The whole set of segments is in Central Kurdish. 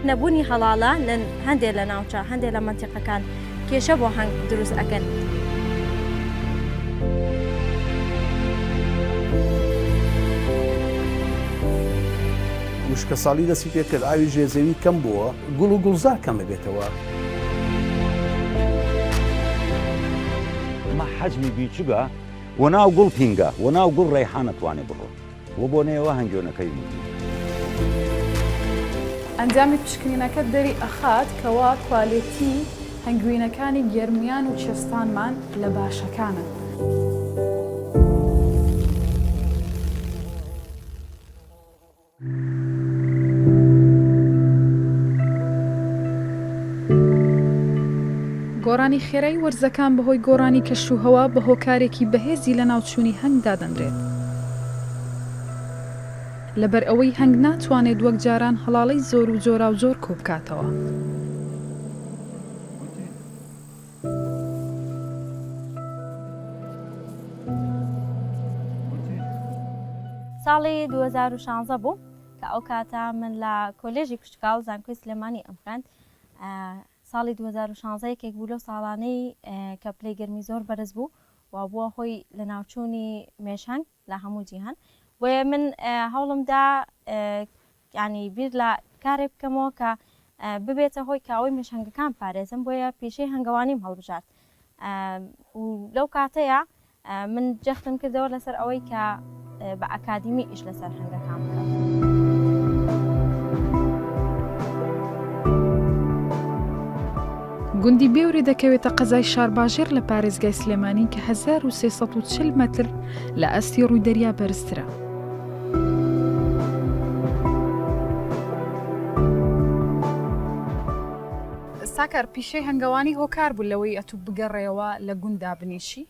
نەبوونی هەڵاڵە لە هەندێ لە ناوچە، هەندێ لە مەنتیقەکان کێشە بۆ هەنگ دروست ئەکەن. وشکەساڵی دەستی پێکرد، ئاوی ژێرزەوی کەم بووە، گوڵ و گوڵزار کەم ئەبێتەوە. ئەمە حەجمی بیچگە وە ناو گوڵ پینگە وە ناو گوڵ ڕەیحان ئەتوانێ بڕۆ وە بۆنەیەوە هەنگوێنەکەی مردی. ئەنجامی پشکنینەکە دەری ئەخات کەوا کوالێتی هەنگوینەکانی گەرمیان و کوێستانمان لە باشەکانن. گۆڕانی خێرای وەرزەکان بەهۆی گۆڕانی کەشوهەوا بە هۆکارێکی بەهێزی لەناوچوونی هەنگ دادەنرێت. لەبەرئەوەی هەنگ ناتوانێت وەک جاران هەڵاڵەی زۆر و جۆراوجۆر کۆبکاتەوە. ساڵی 2016 بوو کە ئەو کاتە من لە کۆلێژی کشتوکاڵ زانکۆی سلێمانی ئەمخوێند ساڵی 2016 یەکێک بوو لەو ساڵانەی کە پلەی گەرمی زۆر بەرز بوو و بووە هۆی لەناوچوونی مێشهەنگ لە هەموو جیهان بۆیە من هەوڵم دا یانی بیر لە کارێک بکەمەوە کە ببێتە هۆی کاوەی مێشهەنگەکان پارێزم بۆیە پیشەی هەنگەوانیم هەڵبژارد و لەو کاتەیە من جەختم کردەوە لەسەر ئەوەی کە بە ئەکادیمی ئیش لەسەر هەنگەکان بکەم. گوندی بێورێ دەکەوێتە قەزای شارباژێڕ لە پارێزگای سلێمانی کە 1340 مەتر لە ئاستی ڕووی دەریا بەرزترە. ساکار، پیشەی هەنگەوانی هۆکار بوو لەوەی ئەتوو بگەڕێیەوە لە گوند دابنیشی؟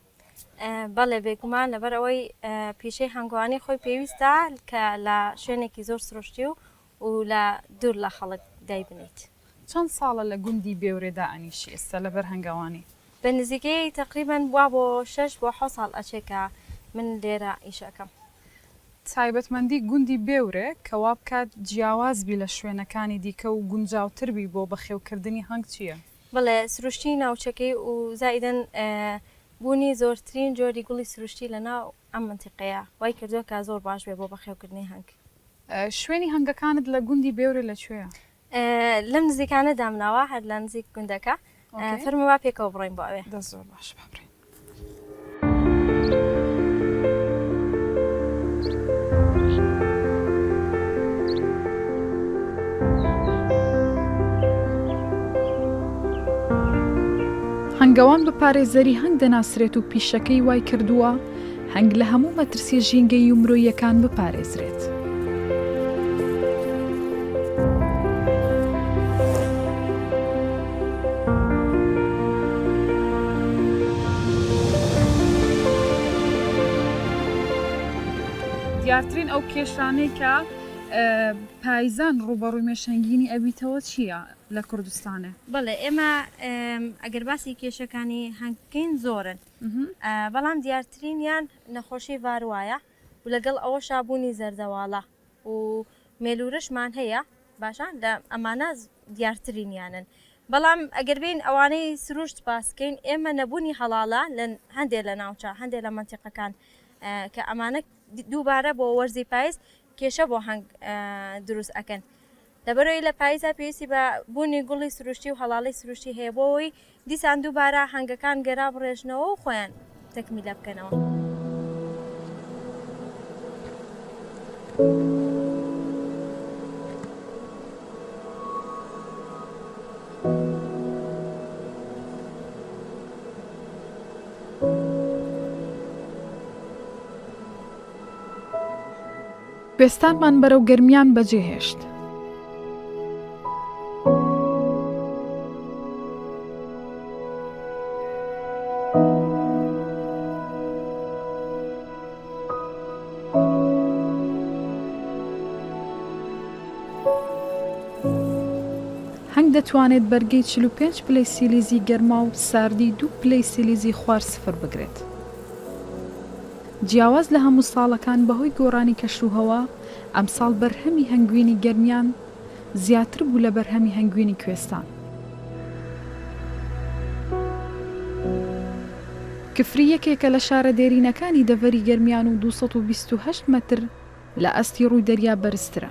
بەڵێ بێگومان لەبەر ئەوەی پیشەی هەنگوانی خۆی پێویستە کە لە شوێنێکی زۆر سروشتی و و لە دوور لە خەڵک دایبنێیت. چەند ساڵە لە گوندی بێورێ دائەنیشی ئێستا لەبەر هەنگەوانی؟ بە نزیکەی تەقریبەن وا بۆ شەش بۆ حەوت ساڵ ئەچێ کە من لێرە ئیش ئەکەم. تایبەتمەندی گوندی بێورێ کە وا بکات جیاواز بی لە شوێنەکانی دیکە و گونجاوتر بی بۆ بەخێوکردنی هەنگ چییە؟ بەڵێ سروشتی ناوچەکەی و زائیدەن بوونی زۆرترین جۆری گوڵی سروشتی لە ناو ئەم مەنتیقەیە وای کردووە کە زۆر باش بێ بۆ بەخێوکردنی هەنگ. شوێنی هەنگەکانت لە گوندی بێورێ لە کوێیە؟ لەم نزیکانە دامناوە هەر لە نزیک گوندەکە. فەرموو با پێکەوە بڕۆین بۆ ئەوێ. دەست زۆر باش با بڕۆین. هەنگەوان بە پارێزەری هەنگ دەناسرێت و پیشەکەی وای کردووە هەنگ لە هەموو مەترسیە ژینگەیی و مرۆییەکان بپارێزرێت. دیارترین ئەو کێشانەی کە پایزان ڕووبەڕووی مێشهەنگینی ئەبیتەوە چییە لە کوردستانێ؟ بەڵێ ئێمە ئەگەر باسی کێشەکانی هەنگ بکەین زۆرن بەڵام دیارترینیان نەخۆشی ڤاروایە و لەگەڵ ئەوەشا بوونی زەردەواڵە و مێلورەشمان هەیە باشە لە ئەمانە دیارترینیانن بەڵام ئەگەر بین ئەوانەی سروشت باسکەین ئێمە نەبوونی هەڵاڵە لە هەندێک لە ناوچە هەندێک لە مەنتیقەکان کە ئەمانە دووبارە بۆ وەرزی پایز کێشە بۆ هەنگ دروست ئەکەن لەبەرئەوەی لە پایزا پێویستی بە بوونی گوڵی سروشتی و هەڵاڵەی سروشتی هەیە بۆ ئەوەی دیسان دووبارە هەنگەکان گەرا بڕێژنەوە و خۆیان تەکمیلە بکەنەوە. کوێستانمان بەرەو گەرمیان بەجێهێشت. هەنگ دەتوانێت بەرگەی 45 پلەی سیلیزی گەرما و ساردی دوو پلەی سیلیزی خوار سفر بگرێت. جیاواز لە هەموو ساڵەکان بەهۆی گۆڕانی کەشوهەوا، ئەمساڵ بەرهەمی هەنگوینی گەرمیان. زیاتر بوو لە بەرهەمی هەنگوینی کوێستان. کفری یەکێکە لە شارە دێرینەکانی دەڤەری گەرمیان و 228 مەتر لە ئاستی ڕووی دەریا بەرزترە.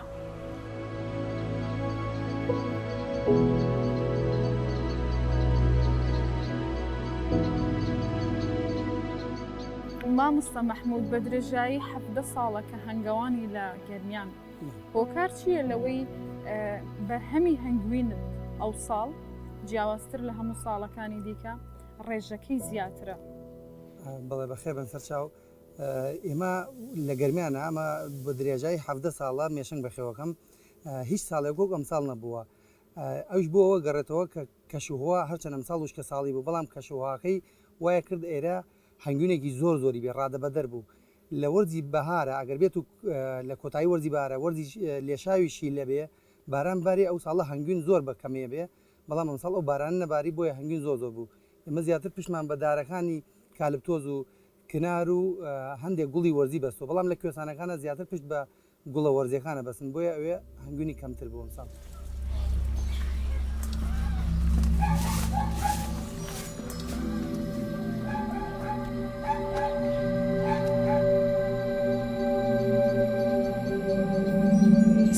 مامۆستا مەحمود بە درێژایی 17 ساڵە کە هەنگەوانی لە گەرمیان هۆکار چییە لەوەی بەرهەمی هەنگوینت ئەو ساڵ جیاوازتر لە هەموو ساڵەکانی دیکە ڕێژەکەی زیاترە؟ بەڵێ بەخێر بن سەرچاو ئێمە لە گەرمیانە ئەمە بە درێژایی 17 ساڵە مێشنگ بەخێوەکەم هیچ ساڵێک وەک ئەمساڵ نەبووە ئەوش بۆ ئەوە گەڕێتەوە کە کەشوهوا هەرچەند ئەمساڵ وشکە ساڵی بوو بەڵام کەشوهواکەی وایە کرد ئێرە هەنگوینێکی زۆر زۆری بێ ڕادەبەدەر بوو لە وەرزی بەهارە ئەگەر بێت و لە کۆتایی وەرزی بەهارە وەرزی لێشاوی شیلە بێ باران بارێ ئەو ساڵە هەنگوین زۆر بە کەمێ بێ بەڵام ئەمساڵ ئەو بارانە نەباری بۆیە هەنگوین زۆر زۆر بوو ئێمە زیاتر پشتمان بە دارەکانی کالپتۆز و کنار و هەندێک گوڵی وەرزی بەستووە بەڵام لە کوێستانەکانە زیاتر پشت بە گوڵە وەرزیەکانە بەسن بۆیە ئەوێ هەنگوینی کەمتر بوو ئەمساڵ.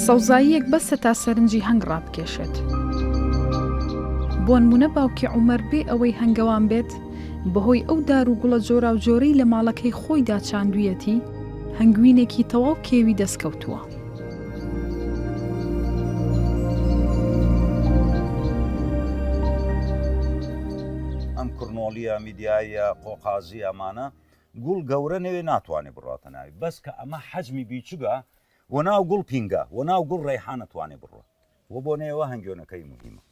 سەوزاییەک بەسە تا سەرنجی هەنگ ڕابکێشێت. بۆنمونە باوکی عومەر بێ ئەوەی هەنگەوان بێت، بەهۆی ئەو دار و گوڵە جۆراوجۆرەی لە ماڵەکەی خۆیدا چاندوویەتی، هەنگوینێکی تەواو کێوی دەستکەوتووە. ئەم کورنۆڵیە میدیاییە قۆقازی ئەمانە گوڵ گەورە نەوێ ناتوانێ بڕاتە ناوی بەس کە ئەمە حەجمی بیچگە وەناو گوڵ پینگە وەناو گوڵ ڕێحانە توانێ بڕۆ وە بۆ نەیەوە هەنگوێنەکەی موهیمە.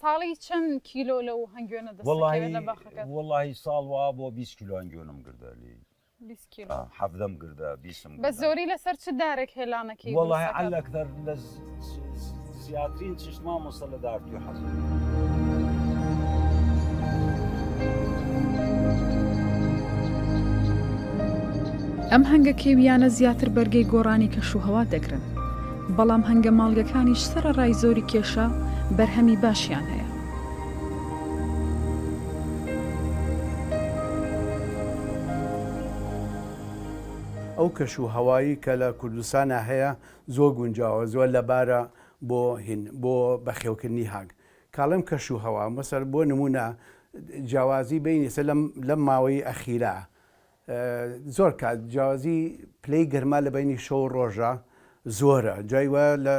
ساڵی چەند کیلۆ لەو هەنگوێنە دەست دەکەوێت لە باخەکەت؟ وەڵاهی ساڵ وا بۆ 20 کیلۆ هەنگوێنم گردە لێی. 20 کیلۆ. حەڤدەم گردە بیسم بە زۆری لەسەر چ دارێک هێلانەکەی وەڵاهی عەل ئەکتەر لە زیاترین چشت مامۆستا لە دار توی حەزم. ئەم هەنگە کێوییانە زیاتر بەرگەی گۆڕانی کەشوهەوا دەگرن، بەڵام هەنگە ماڵگەکانیش سەرەڕای زۆری کێشە، بەرهەمی باشیان هەیە. ئەو کەش و هەوایی کە لە کوردستانا هەیە زۆر گونجاوە زۆر لەبارە بۆ هین بۆ بەخێوکردنی هەنگ کاڵێم کەش و هەوا مەسەل بۆ نمونە جیاوازی بینی سە لەم لەم ماوەی ئەخیرا زۆر کات جیاوازی پلەی گەرما لە بینی شەو و ڕۆژە زۆرە جای وایە لە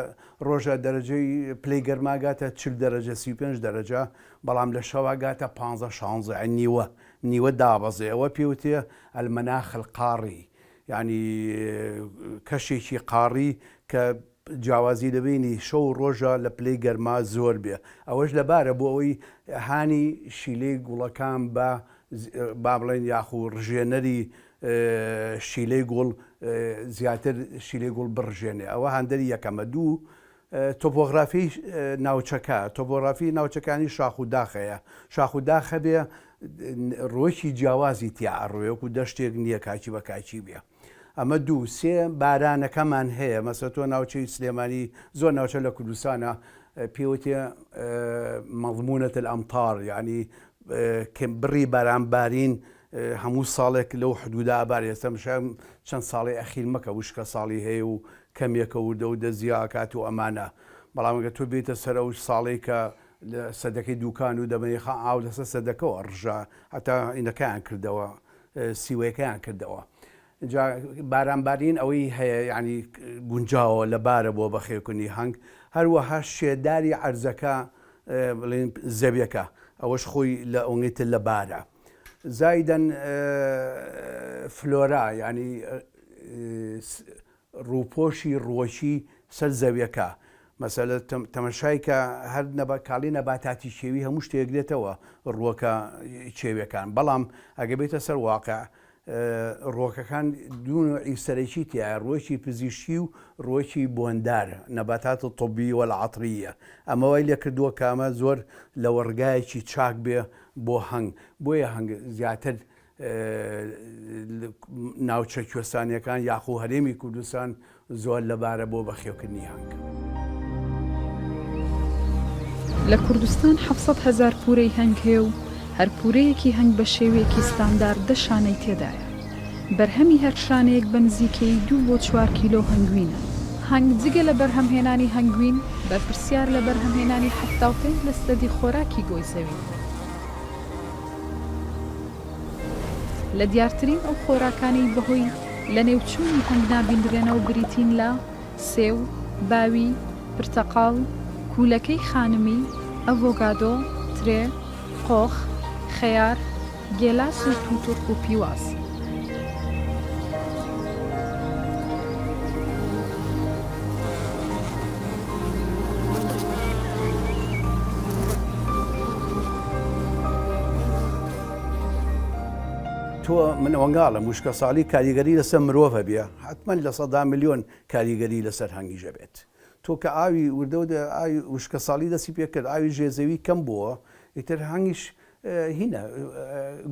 ڕۆژە دەرەجەی پلەی گەرما گاتە 40 دەرەجە 35 دەرەجە بەڵام لە شەوا گاتە 15 16 نیوە نیوە دابەزێ ئەوە پێوتێ المناخ القاڕی یعنی کەشێکی قاڕی کە جیاوازی لە بەینی شەو و ڕۆژا لە پلەی گەرما زۆر بێ ئەوەش لەبارە بۆ ئەوەی هانی شیلەی گوڵەکان بە با بڵێن یاخو ڕژێنەری شیلەی گوڵ زیاتر شیلەی گوڵ بڕژێنێ ئەوە هاندەری یەکەمە دوو تۆپۆغرافی ناوچەکە تۆپۆغرافی ناوچەکانی شاخ و داخەیە شاخ و داخە بێ ڕووەکی جیاوازی تیا ئەڕوێ وەکو دەشتێک نییە کاکی بە کاکی بێ ئەمە دوو سێ بارانەکەمان هەیە مەسە تۆ ناوچەی سلێمانی زۆر ناوچە لە کوردستانە پێوتێ مەضمونەت الامطار یعنی بڕی بارانبارین هەموو ساڵێک لەو حدودا ئەبار ئێستا مشام چەند ساڵی ئەخیر مەکە وشکە ساڵی هەیە و کەمێکە وردە و دەزیا ئەکات و ئەمانە بەڵام گە تۆ بێتە سەر ئەو ساڵەی کە لە سەدەکەی دوکان و دەمەیخا ئاو لەسەر سەدەکەوە ڕژا هەتا ئینەکەیان کردەوە سیوەیەکەیان کردەوە جا باران بارین ئەوەی هەیە یعنی گونجاوە لەبارە بۆ بەخێوکردنی هەنگ هەروەها شێداری عەرزەکە بڵێن زەویەکە ئەوەش خۆی لە ئەوەی تر لەبارە زایدەن فلۆرا یعنی ڕووپۆشی ڕووەکی سەر زەویەکە مەسەلە تەمەشای کە هەر نەبا کاڵی نەباتاتی کێوی هەموو شتێک دێتەوە ڕووەکە کێویەکان بەڵام ئەگە بێتە سەر واقع ڕووەکەکان دوو نوعی سەرەکی تایە ڕووەکی پزیشکی و ڕووەکی بۆندار نباتات الطبی والعطریە ئەمە وای لێ کردووە کە ئەمە زۆر لەوەڕگایەکی چاک بێ بۆ هەنگ بۆیە هەنگ زیاتر ناوچە کوێستانیەکان یاخو هەرێمی کوردستان زۆر لەبارە بۆ بەخێوکردنی هەنگ. لە کوردستان 700 هەزار پورەی هەنگ هەیە و هەر پورەیەکی هەنگ بە شێوەیەکی ستاندارد دە شانەی تێدایە. بەرهەمی هەر شانەیەک بە نزیکەیی دوو بۆ چوار کیلۆ هەنگوینە. هەنگ جگە لە بەرهەمهێنانی هەنگوین، بەرپرسیار لە بەرهەمهێنانی 75 لە سەدی خۆراکی گۆی زەوی. لە دیارترین ئەو خۆراکانەی بەهۆی لەنێوچوونی هەنگ نابیندرێنەوە بریتین لە، سێو، باوی، پرتەقاڵ، کوولەکەی خانمی، ئەڤۆگادۆ، ترێ، قۆخ، خەیار، گێلاس و تووتڕک و پیواز. تۆ من ئەوەنگاڵم وشکەساڵی کاریگەری لەسەر مرۆڤ هەبێ حتمما لە سەدا ملیۆن کاریگەری لەسەر هەنگیش ئەبێت تۆ کە ئاوی وردە وردە ئاوی وشکەساڵی دەستی پێ کرد ئاوی ژێرزەوی کەم بووە ئیتر هەنگیش هینە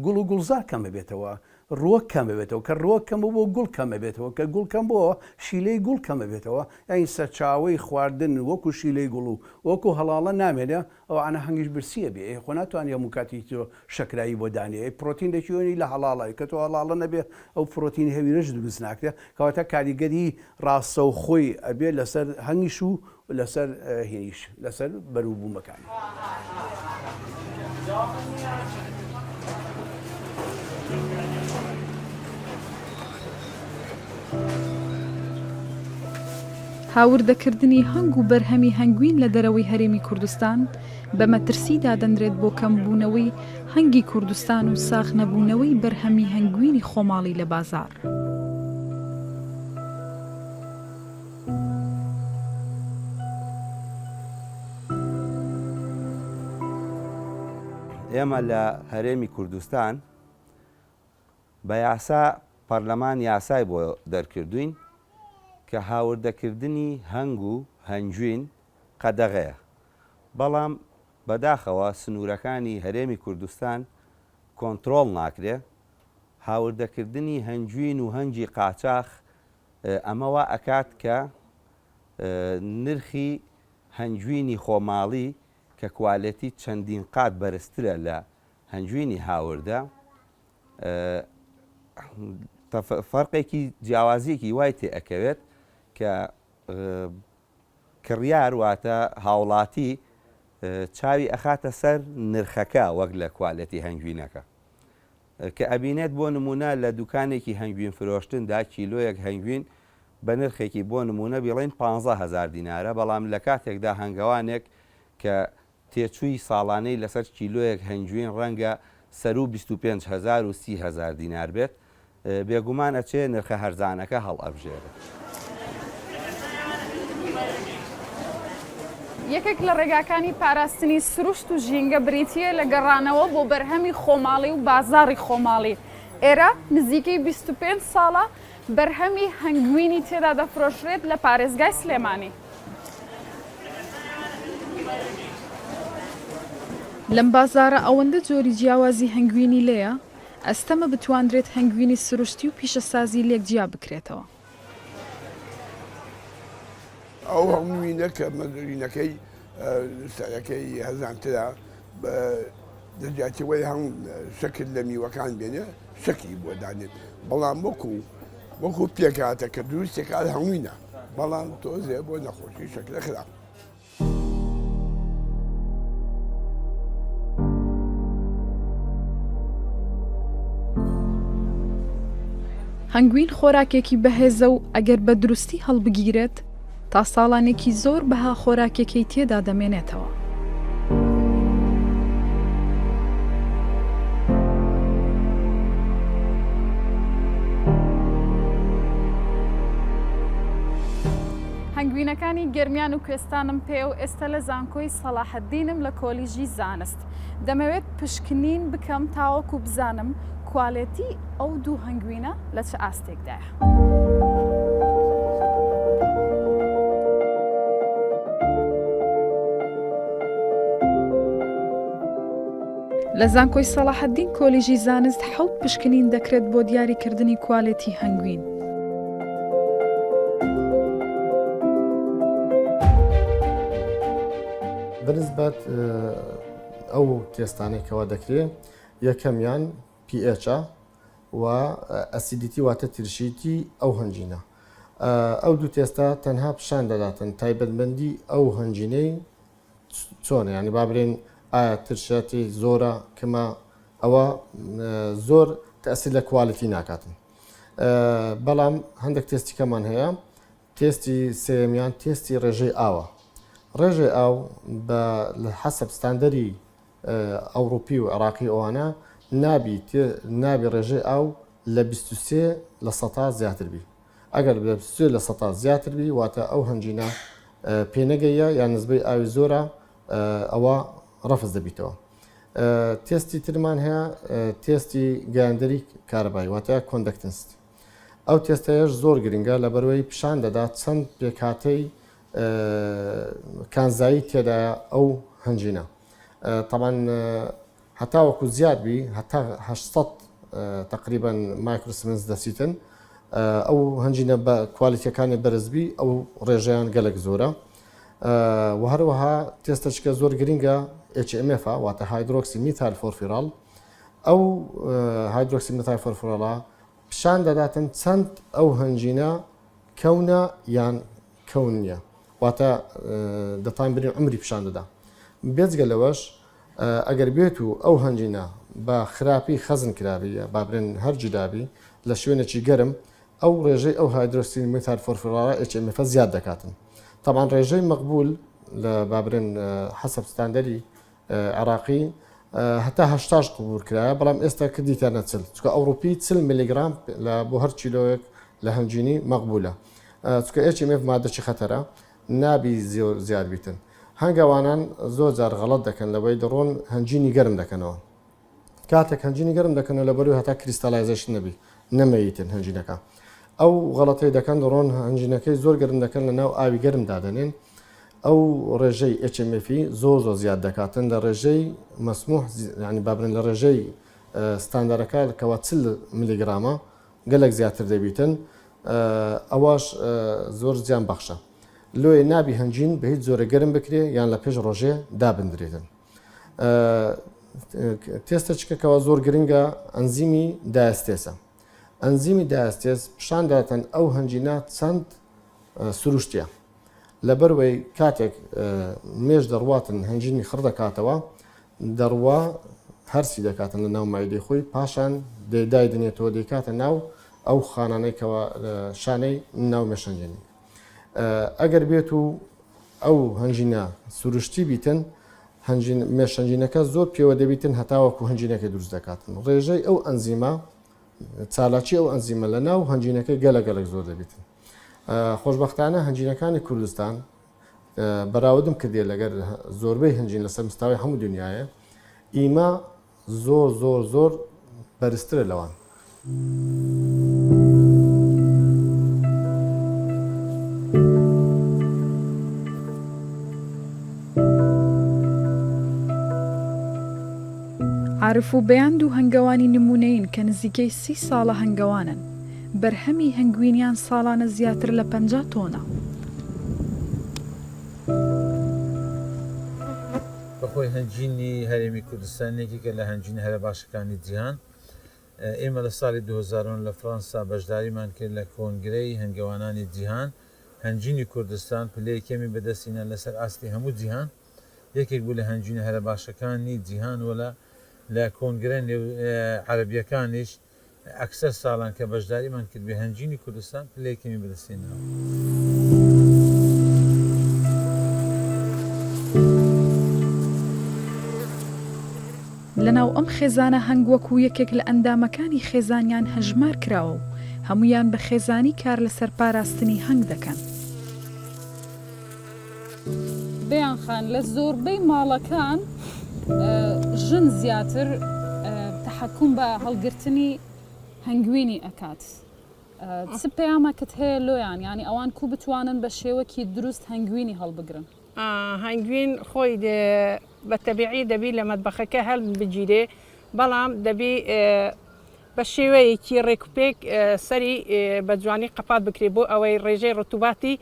گوڵ و گوڵزار کەم ئەبێتەوە ڕووەک کەم ئەبێتەوە کە ڕووەک کەم بوو گوڵ کەم ئەبێتەوە کە گوڵ کەم بۆوە شیلەی گوڵ کەم ئەبێتەوە یانی سەرچاوەی خواردن وەکو شیلەی گوڵ و وەکو هەڵاڵە نامێنێ ئەوانە هەنگیش برسی ئەبێ ئێ خۆ ناتوانی هەموو کاتی تۆ شەکرایی بۆ دانێ ئەی پرۆتین لە کوێنی لە هەڵاڵە کە تۆ هەڵاڵە نەبێ ئەو پرۆتینی هەویرەش دروست ناکرێ کەواتە کاریگەری ڕاستەوخۆی ئەبێ لەسەر هەنگیش و لەسەر هینیش لەسەر بەروبوومەکانی. هاوردەکردنی هەنگ و بەرهەمی هەنگوین لە دەرەوەی هەرێمی کوردستان بە مەترسی دادەنرێت بۆ کەمبوونەوەی هەنگی کوردستان و ساغ نەبوونەوەی بەرهەمی هەنگوینی خۆماڵی لە بازاڕ. ئێمە لە هەرێمی کوردستان بە یاسا پەرلەمان یاسای بۆ دەرکردووین کە هاوردەکردنی هەنگ و هەنگوین قەدەغەیە، بەڵام بەداخەوە سنوورەکانی هەرێمی کوردستان کۆنترۆڵ ناکرێ، هاوردەکردنی هەنگوین و هەنگی قاچاخ ئەمە وا ئەکات کە نرخی هەنگوینی خۆماڵی کە کوالێتی چەندین قات بەرزترە لە هەنگوینی هاوردە فەرقێکی جیاوازیەکی وای تێ ئەکەوێت کە کڕیار واتە هاوڵاتی چاوی ئەخاتە سەر نرخەکە وەک لە کوالێتی هەنگوینەکە کە ئەبینێت بۆ نمونە لە دوکانێکی هەنگوین فرۆشتندا کیلۆیەک هەنگوین بە نرخێکی بۆ نمونە بیڵێین 15 هەزار دینارە بەڵام لە کاتێکدا هەنگەوانێک کە تێچووی ساڵانەی لەسەر کیلۆیەک هەنگوین ڕەنگە سەروو 25 هەزار و 30 هەزار دینار بێت، بێگومان ئەچێ نرخە هەرزانەکە هەڵئەبژێرێت. یەکێک لە ڕێگاکانی پاراستنی سروشت و ژینگە بریتییە لە گەڕانەوە بۆ بەرهەمی خۆماڵی و بازاڕی خۆماڵی. ئێرە نزیکەی 25 ساڵە بەرهەمی هەنگوینی تێدا دەفرۆشرێت لە پارێزگای سلێمانی. لەم بازاڕە ئەوەندە جۆری جیاوازی هەنگوینی لێیە، ئەستەمە بتواندرێت هەنگوینی سروشتی و پیشەسازی لێک جیا بکرێتەوە. ئەو هەنگوینە کە مەزرینەکەی سعرەکەی هەرزانترە لە جیاتی وەی هەنگ شەکر لە میوەکان بێنێ شەکری بۆ دانێت بەڵام وەکو وەکو پێکهاتە کە دروستێکات هەنگوینە بەڵام تۆزێ بۆ نەخۆشی شەکرە خراپ. هەنگوین خۆراکێکی بەهێزە و ئەگەر بە دروستی هەڵبگیرێت تا ساڵانێکی زۆر بەها خۆراکیەکەی تێدا دەمێنێتەوە. هەنگوینەکانی گەرمیان و کوێستانم پێیە و ئێستا لە زانکۆی سەڵاحەدینم لە کۆلیژی زانست. دەمەوێت پشکنین بکەم تاوەکو بزانم کوالێتی ئەو دوو هەنگوینە لە چ ئاستێکدایە. لە زانکۆی سەڵاحەدین کۆلیژی زانست حەوت پشکنین دەکرێت بۆ دیاریکردنی کوالێتی هەنگوین. بەنسبەت ئەو تێستانەی کەوا دەکرێ یەکەمیان pH ە و acidity واتە ترشیتی ئەو هەنجینە. ئەو دوو تێستە تەنها پیشان دەداتن تایبەتمەندی ئەو هەنجینەی چۆنە یانی با بلێن ئایا ترشەتی زۆرە کەمە ئەوە زۆر تەسیر لە quality ناکاتن بەڵام هەندێک تێستی کەمان هەیە تێستی سێیەمیان تێستی ڕێژەی ئاوە ڕێژەی ئاو بە حەسەب ستاندەری ئەوڕوپی و عێراقی ئەوانە نابی نابی ڕێژەی ئاو لە 23 لە سەتا زیاتر بی ئەگەر لە 23 لە سەتا زیاتر بی واتە ئەو هەنجینە پێنەگەیە یان نسبەی ئاوی زۆرە ئەوە ڕەفز دەبیتەوە. تێستی ترمان هەیە تێستی گەیاندەری کارەبایی واتە conductance ئەو تێستەیەش زۆر گرنگە لەبەرئەوەی پیشان دەدات چەند پێکهاتەی کانزایی تێدایە ئەو هەنجینە تەبعەن هەتاوەکو زیاد بی هەتا 800 تقریبا microsiemens دەچیتن ئەو هەنجینە بە کوالیتیەکانی بەرزبی ئەو ڕێژەیان گەلک زۆرە و هەروەها تێستەچکە زۆر گرنگە HMF واتە hydroxymethyl furfural ئەو hydroxymethyl furfural ە پیشان دەداتن چەند ئەو هەنجینە کەونە یان کەون نییە واتە دەتان برین عمری پیشان دەدا بێجگە لەوەش ئەگەر بێت و ئەو هەنجینە بە خراپی خەزن کرابی با برێن هەر جودابی لە شوێنێکی گەرم ئەو ڕێژەی ئەو hydroxymethyl furfural ە HMF زیاد دەکاتن تەبعەن ڕێژەی مەقبول لە با برێن حەسەب ستاندەری عێراقی هەتا هەشتاش قبول کرایە بەڵام ئێستا کردیتانە چل چکە ئەوروپی چل میلیگرام لە بۆ هەر کیلۆیەک لە هەنجینی مەقبولە چکە HMF مادەکی خەتەرە نابی زۆر زیاد بیتن هەنگەوانان زۆر جار غەڵەت دەکەن لەوەی دەڕۆن هەنجینی گەرم دەکەنەوە کاتێک هەنجینی گەرم دەکەنەوە لەبەروی هەتا crystallization نەبی نەمەیتن هەنجینەکە ئەو غەڵەتەی دەکەن دەڕۆن هەنجینەکەی زۆر گەرم دەکەن لە ناو ئاوی گەرم دادەنێن ئەو ڕێژەی HMF زۆر زۆر زیاد دەکاتن لە ڕێژەی مەسموح ینی بابرن لە ڕێژەی ستاندەرەکە کەوا 40 ملیگرامە گەلک زیاتر دەبیتن ئەوەش زۆر زیان بەخشە لۆیە نابی هەنجین بە هیچ جۆرە گەرم بکرێ یان لە پێش ڕۆژێ دابندرێتن تێستە چکەکەوە زۆر گرنگە ئەنزیمی diastase ە ئەنزیمی diastase پیشان داتن ئەو هەنجینە چەند سروشتیە لەبەروەی کاتێک مێش دەڕواتن هەنجینی خڕ دەکاتەوە دەڕوا هەرسی دەکاتن لە ناو مایدەی خۆی پاشان دای دنێتەوە دەیکاتە ناو ئەو خانانەی کەوا شانەی ناو مێشەنجینی ئەگەر بێت و ئەو هەنجینە سروشتی بیتن هەنجین مێشەنجینەکە زۆر پێوە دەبیتن هەتاوەکو هەنجینەکەی دروست دەکاتن ڕێژەی ئەو ئەنزیمە چالاکی ئەو ئەنزیمە لە ناو هەنجینەکەی گەلە گەلک زۆر دەبیتن خۆشبەختانە هەنجینەکانی کوردستان بەراوردم کردێ لەگەر زۆربەی هەنجین لەسەر مستاوی هەموو دنیاە ئیمە زۆر زۆر زۆر بەرزترە لەوان. عارف و بەیان دوو هەنگەوانی نموونەیین کە نزیکەی سی ساڵە هەنگەوانن. بەرهەمی هەنگوینیان ساڵانە زیاتر لە 50 تۆنە. بەخۆی هەنجینی هەرێمی کوردستان یەکێکە لە هەنجینە هەرە باشەکانی جیهان. ئێمە لە ساڵی 2009 لە فڕەنسا بەشداریمان کرد لە کۆنگرەی هەنگەوانانی جیهان، هەنجینی کوردستان پلەی یەکەمی بەدەستهێنا لەسەر ئاستی هەموو جیهان، یەکێک بوو لە هەنجینە هەرە باشەکانی جیهان و لە کۆنگرە نێو عەرەبییەکانیش ئەکسەر ساڵان کە بەشداریمان کردبێ هەنجینی کوردستان پلەی یەکەمی بەدەست هێناوە. لەناو ئەم خێزانە هەنگ وەکو یەکێک لە ئەندامەکانی خێزانیان هەژمار کراوە و هەموویان بە خێزانی کار لەسەر پاراستنی هەنگ دەکەن. بەیان خان، لە زۆربەی ماڵەکان ژن زیاتر تەحەکوم بە هەڵگرتنی هەنگوینی ئەکات چ پەیامەکت هەیە لۆیان یانی ئەوان کو بتوانن بە شێوەکی دروست هەنگوینی هەڵبگرن؟ هەنگوین خۆی بە تەبیعی دەبی لە مەتبەخەکە هەڵبگیرێ بەڵام دەبی بە شێوەیەکی ڕێکوپێک سەری بە جوانی قەپات بکرێت بۆ ئەوەی ڕێژەی ڕتوباتی.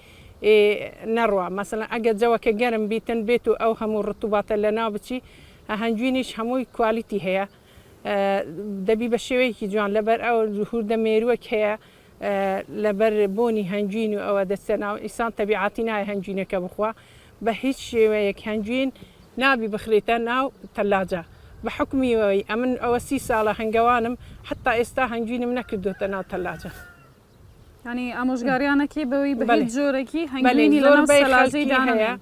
نەڕوا مەسەلەن ئەگەر جەوەکە گەرم بیتن بێت و ئەو هەموو ڕتوباتە لەناو بچی هەنگوینیش هەمووی کوالیتی هەیە دەبی بە شێوەیەکی جوان لەبەر ئەو هوردە مێروەک هەیە لەبەر بۆنی هەنگوین و ئەوە دەچتە ناو ئینسان تەبیعاتی نایە هەنگوینەکە بخوا بە هیچ شێوەیەک هەنگوین نابی بخرێتە ناو تەلاجە بە حوکمی ئەوەی ئەمن ئەوە سی ساڵە هەنگەوانم حەتا ئێستا هەنگوینم نەکردۆتە ناو تەلاجە. یانی ئامۆژگاریانەکەی بەوەی بە هیچ جۆرێکی هەنگوینی لەناو سەلاجەی دانەنێن.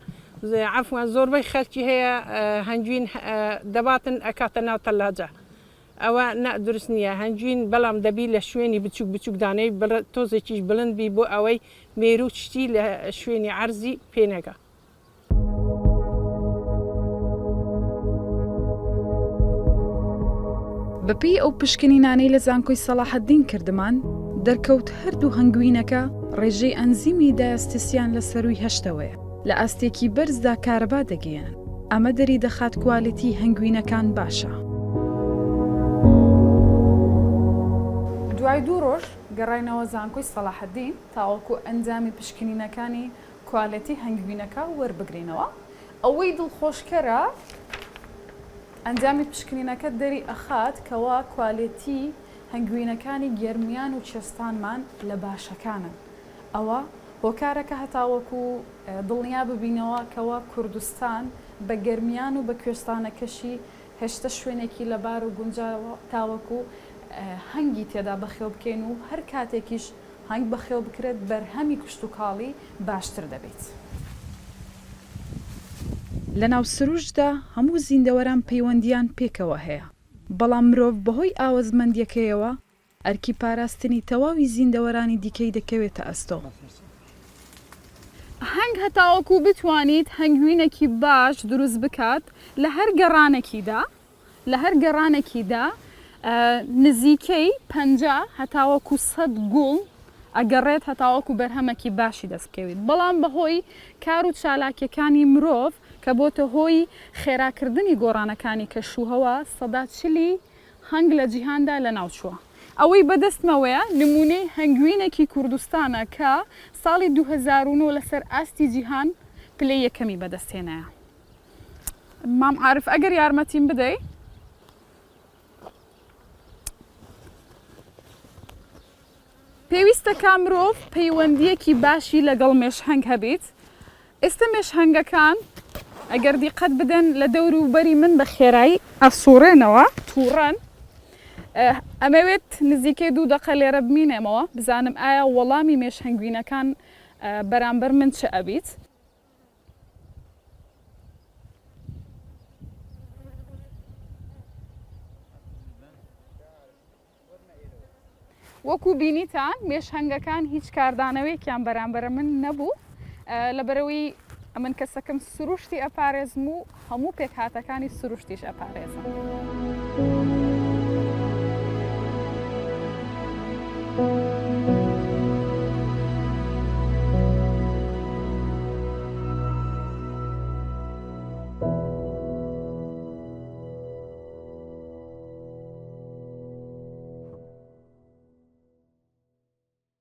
عەفوەن زۆربەی خەلکی هەیە هەنگوین دەباتن ئەکاتە ناو تەلاجە ئەوە نا دروست نییە هەنگوین بەڵام دەبی لە شوێنی بچوک بچوک دانێی تۆزێکیش بڵند بی بۆ ئەوەی مێروو شتی لە شوێنی عەرزی پێ نەگا. بەپێی ئەو پشکنینانەی لە زانکۆی سەڵاحەدین کردمان، دەرکەوت هەردوو هەنگوینەکە ڕێژەی ئەنزیمی دایاستسیان لە سەرووی هەشتەوەیە، لە ئاستێکی بەرزدا کارەبا دەگەیەنن، ئەمە دەریدەخات کوالێتیی هەنگوینەکان باشە. دوای دوو ڕۆژ گەڕاینەوە زانکۆی سەڵاحەدین تاوەکو ئەنجامی پشکنینەکانی کوالێتی هەنگوینەکە وەربگرینەوە، ئەوەی دڵخۆشکەرە ئەنجامی پشکنینەکە دەری ئەخات کەوا کوالێتی هەنگوینەکانی گەرمیان و کوێستانمان لە باشەکانن، ئەوە هۆکارەکە هەتاوەکو دڵنیا ببینەوە کەوا کوردستان بە گەرمیان و بە کوێستانەکەشی هێشتە شوێنێکی لەبار و گونجاوە تاوەکو هەنگی تێدا بەخێو بکەین و هەر کاتێکیش هەنگ بەخێو بکرێت بەرهەمی کشتوکاڵی باشتر دەبێت. لەناو سروشتدا هەموو زیندەوەران پەیوەندییان پێکەوە هەیە، بەڵام مرۆڤ بەهۆی ئاوەزمەندییەکەیەوە ئەرکی پاراستنی تەواوی زیندەوەرانی دیکەی دەکەوێتە ئەستۆ. هەنگ هەتاوەکو بتوانیت هەنگوینێکی باش دروست بکات لە هەر گەڕانێکیدا لە هەر گەڕانێکیدا نزیکەی 50 هەتاوەکو 100 گوڵ ئەگەڕێت هەتاوەکو بەرهەمەکی باشی دەست بکەویت بەڵام بەهۆی کار و چالاکیەکانی مرۆڤ کە بۆتە هۆی خێراکردنی گۆڕانەکانی کەشوهەوا سەدا چلی هەنگ لە جیهاندا لەناوچووە. ئەوەی بەدەستمەوەیە نموونەی هەنگوینێکی کوردستانە کە ساڵی 2009 لەسەر ئاستی جیهان پلەی یەکەمی بەدەستهێنایە. مام عارف ئەگەر یارمەتیم بدەی. پێویستە کا مرۆڤ پەیوەندییەکی باشی لەگەڵ مێشهەنگ هەبیت، ئێستە مێشهەنگەکان ئەگەر دیقەت بدەن لە دەور و بەری من بە خێرایی ئەسوڕێنەوە، توڕەن، ئەمەوێت نزیکەی دوو دەقە لێرە بمینێمەوە بزانم ئایا وەڵامی مێشهەنگوینەکان بەرامبەر من چ ئەبیت. وەکو بینیتان مێشهەنگەکان هیچ کاردانەوەیەکیان بەرامبەرە من نەبوو لەبەرەوەی ئەمن کەسەکەم سروشتی ئەپارێزم و هەموو پێکهاتەکانی سروشتیش ئەپارێزم.